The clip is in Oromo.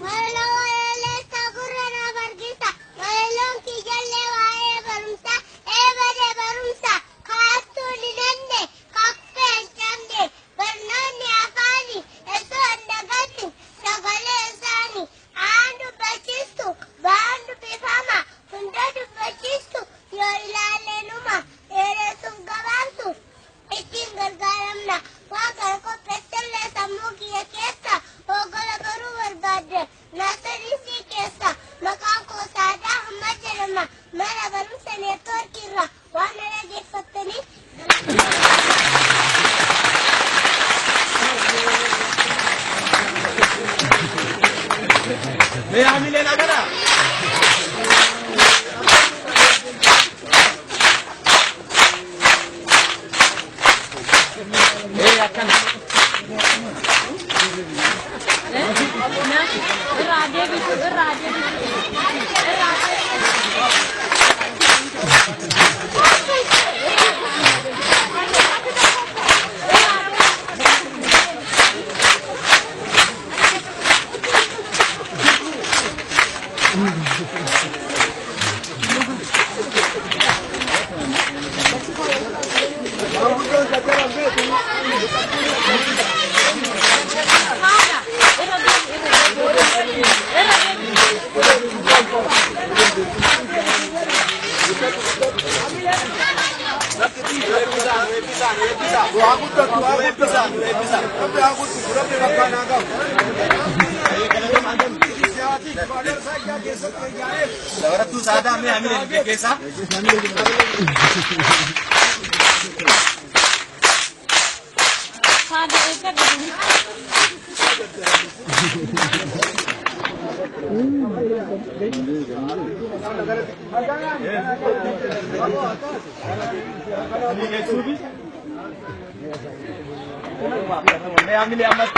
Walaloo gurra naaf argisa. Walaloon kiyyaillee waa'ee barumsaa eebade barumsa kaattuu ni danne kaffee hin cabne barnoonni afaani osoo hin dagatin sagalee isaanii aan dubbachiistu ba'aan dubbifama hunda dubbachiistu yoo ilaaleenuma dheeressuuf gabaabsu ittiin gargaaramna. Waan kana qopheessellee sammuu kiyya keessa hoogala baruu barbaadde naasarii keessa. Maqaan koo Saadaa Ahmad jedhama. Mana barumsa neetwoorkii irraa waan na dhaggeeffattaniif. Mee haamileen agara. Ee akkana. Irraa deebisu, irraa deebisu, irraa deebisu. Haadha, irra deebi, irra deebi, irra deebi. Barattuu Saadaa mee haamileen geggeessaa. Haadha eeggadhu. Mee haamilee ammas.